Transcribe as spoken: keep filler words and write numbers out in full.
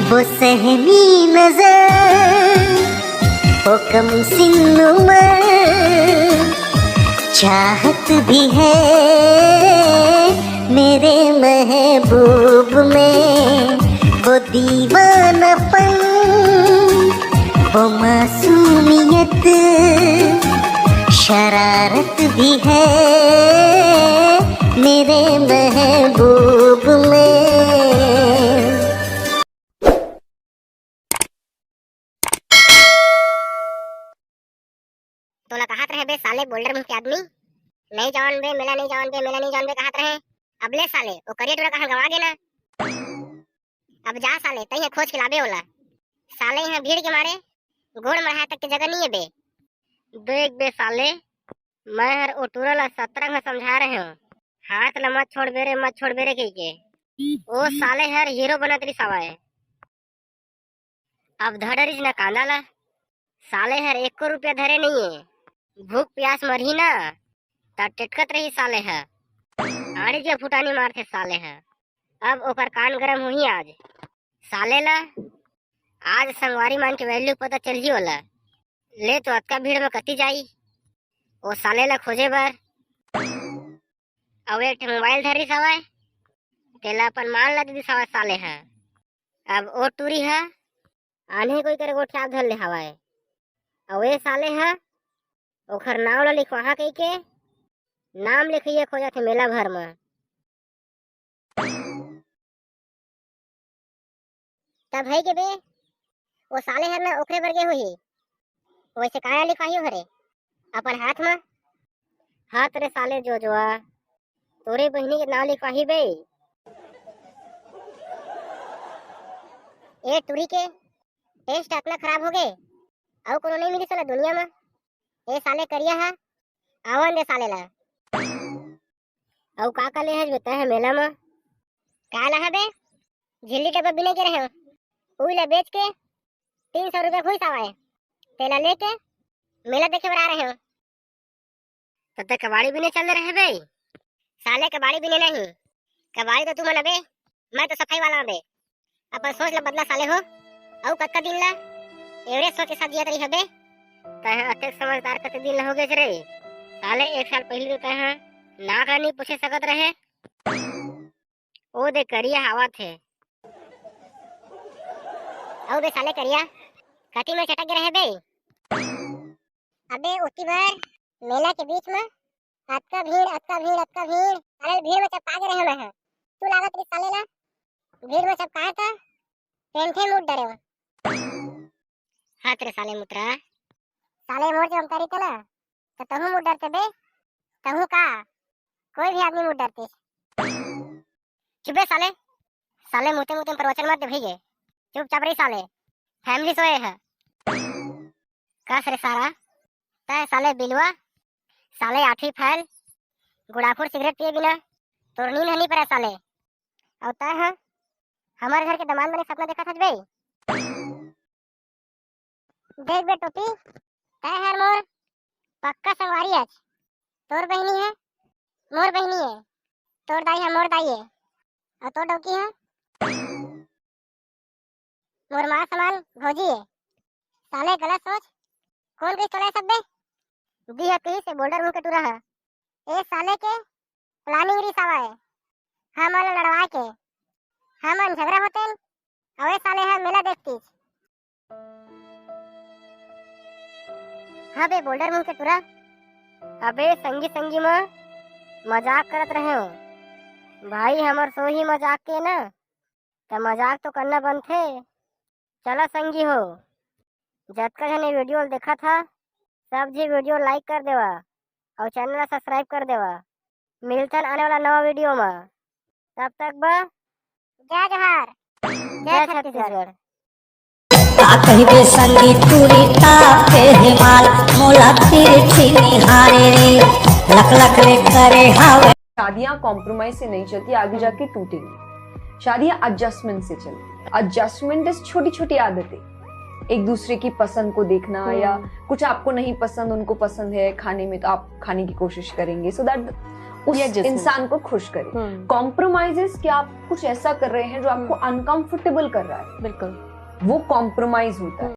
वो सहमी नजर, वो कम सिन उम्र, चाहत भी है मेरे महबूब में। वो दीवानापन, वो मासूमियत, शरारत भी है मेरे महबूब में। तोला कहत रहे बे साले बोल्डर मुंह के आदमी, नहीं जावन बे मेला, नहीं जावन बे मेला, नहीं जावन बे कहत रहे। अब ले साले, ओ करिया टूरा कहाँ गवा गे ना। अब जा साले, तइहे खोज के लाबे ओला। साले यहाँ भीड़ के मारे गोड़ मढ़ाए तक के जगह नहीं है बे। देख बे साले, मैं हर ओ टूरा ला सतरंग में समझा रहे हूँ, हाथ ला मत छोड़ बे रे, मत छोड़ बे रे कहिके। ओ साले हर हीरो बनत रहिस हवय। अब धर डरिस न कांदा ला। साले हर एको रुपया धरे नइये। भूख प्यास मरही ना, त टेटकत रही साले ह। आड़ी के फुटानी मारथे साले ह। अब ओकर कान गरम होही आज। साले ला आज संगवारी मान के वैल्यू पता चलही ओला। ले तो अतका भीड़ में कति जाई ओ साले ला खोजे बर। अउ एक ठे मोबाइल धरिस हवय, तेला अपन मान ला दे दिस हवय साले ह। अब ओ टूरी ह आन्हे कोई करे गोठियाब धर ले हवय। अउ ए साले ह ओखर नाव ला लिखवाहा कहिके नाम लिखइया खोजत हे मेला भर म। तब है के बे, ओ साले हर ना ओकरे बर गे होही। वैसे काया लिखवाही हरे अपन हाथ म? हाथ रे साले जोजवा, तोरे बहिनी के नाव लिखवाही बे। ए टूरी के टेस्ट अतना खराब हो गे, अउ कोनो नहीं मिली साला दुनिया म। ए साले करिया ह, आवन दे साले ला। अउ का का ले हस बे तैं ह मेला म? का ला हबे? झिल्ली डब्बा बिने के रहे, उही ला बेच के तीन सौ रुपया घुस आवय। तेला लेके मेला देखे बर आ रहे हो। त तैं कबाड़ी बिने चल रहे बे? साले कबाड़ी बिने नहीं, कबाड़ी तो तुमन अबे, मैं तो सफाई वाला अबे। अपन सोच ला बदला साले हो। अउ कतका दिन ला एवरेज सोच के साथ जियत रही हबे? तैं ह अतेक समझदार कते दिन ला हो गेस रे? साले एक साल पहले तो तैं ह नाक ला नहीं पूछे सकत रहे। ओ दे करिया हावत हे। अउ बे साले करिया, कति में चटक गे रहे बे? अबे ओती बर मेला के बीच में अतका भीड़, अतका भीड़, अतका भीड़। साले भीड़ में चपका गे रहे मैं ह। तू लागत रही साले ला भीड़ में चपकाए त पेंठे मुड़ डरे। हाथ रे साले मुतरा। साले मोर जो अंकारी थे ना, तो तहूँ मुड़ डरते बे, तहूँ का? कोई भी आदमी मुड़ डरते। चुप बे साले, साले मुते मुते में प्रवचन मत दे भैया, चुपचाप रही साले, फैमिली सोए है। कस रे सारा, तय साले बिलवा, साले आठी फैल, गुड़ाखुर सिगरेट पिए बिना तोर नींद ह नहीं पड़े साले। अउ तय ह हमारे घर के दामाद बने सपना देखा था बे। देख बे टोपी, तय हर मोर पक्का संगवारी अच। तोर बहिनी है, मोर बहिनी है, तोर दाई है, मोर दाई है, अउ तोर डौकी है, मोर माँ समान भौजी है। साले गलत सोच, कौन कही तोला सब बे? दी है कही से बोल्डर मुंह के टूरा है। ए साले के प्लानिंग रिस हवय, हमन ला लड़वाए के। हमन झगड़ा होतेन, अउ ए साले ह मेला देखतीस। हाँ बे बोल्डर मुंह के टूरा। अबे संगी संगी म मजाक करत रहे हो भाई, हमर सोही मजाक के ना, त मजाक तो करना बनथे। चला संगी हो, जतका झन ये वीडियो ल देखत हा, सब झी वीडियो लाइक कर देवा अउ चैनल ला सब्सक्राइब कर देवा। मिलथन आने वाला नवा वीडियो म, तब तक बा जय जोहार, जय जय छत्तीसगढ़। छत्तीसगढ़। का कहिबे संगी टूरी ताप के हे माल, मोला तिरछी निहारे रे, लक लक ले करे हावे। शादियां कॉम्प्रोमाइज से नहीं चलती, आगे जाके टूटेंगी। शादियां एडजस्टमेंट से चलती। एडजस्टमेंट इज छोटी छोटी आदतें, एक दूसरे की पसंद को देखना, हम्म। या कुछ आपको नहीं पसंद, उनको पसंद है खाने में, तो आप खाने की कोशिश करेंगे। सो दैट उस या जिसमें। इंसान को खुश करें। हम्म। कॉम्प्रोमाइज इज कि आप कुछ ऐसा कर रहे हैं जो आपको अनकंफर्टेबल कर रहा है, बिल्कुल। वो कॉम्प्रोमाइज होता है।